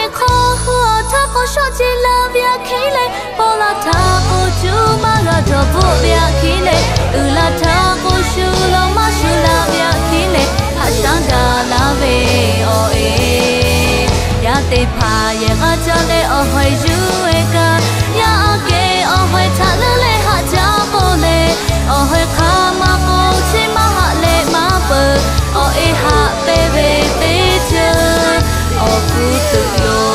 Hk'aw hu awˬ htaˇ k'o shawˆ ce laˇ ve aꞈ hk'e leh, paw la htaˇ k'o cuˇ maˇ g'a dawˬ bvuhˆ ve aꞈ hk'e leh, uiˍ la htaˇ k'o shu law maˇ shu laˇ ve aꞈ hk'e leh, haꞈ shaˉ gaˬ laˇ ve awˬ e. Yaˇ teˇ hpaˍ yehˬ g'aˇ caˇ leh awˬ hawehˬ yuˬ e kaꞈ, yaˇ aꞈ kehˬ awˬ hawehˬ htaꞈ leuˉ leh haꞈ caˇ k'oˆ leh, awˬ hawehˬ hk'a maˇ k'o chi maˇ haꞈ leh maˇ peuˬ, awˬ e haꞈ pehnˇ ve teˇ ceuˬ awˬ hpu tuꞈ yoˬ.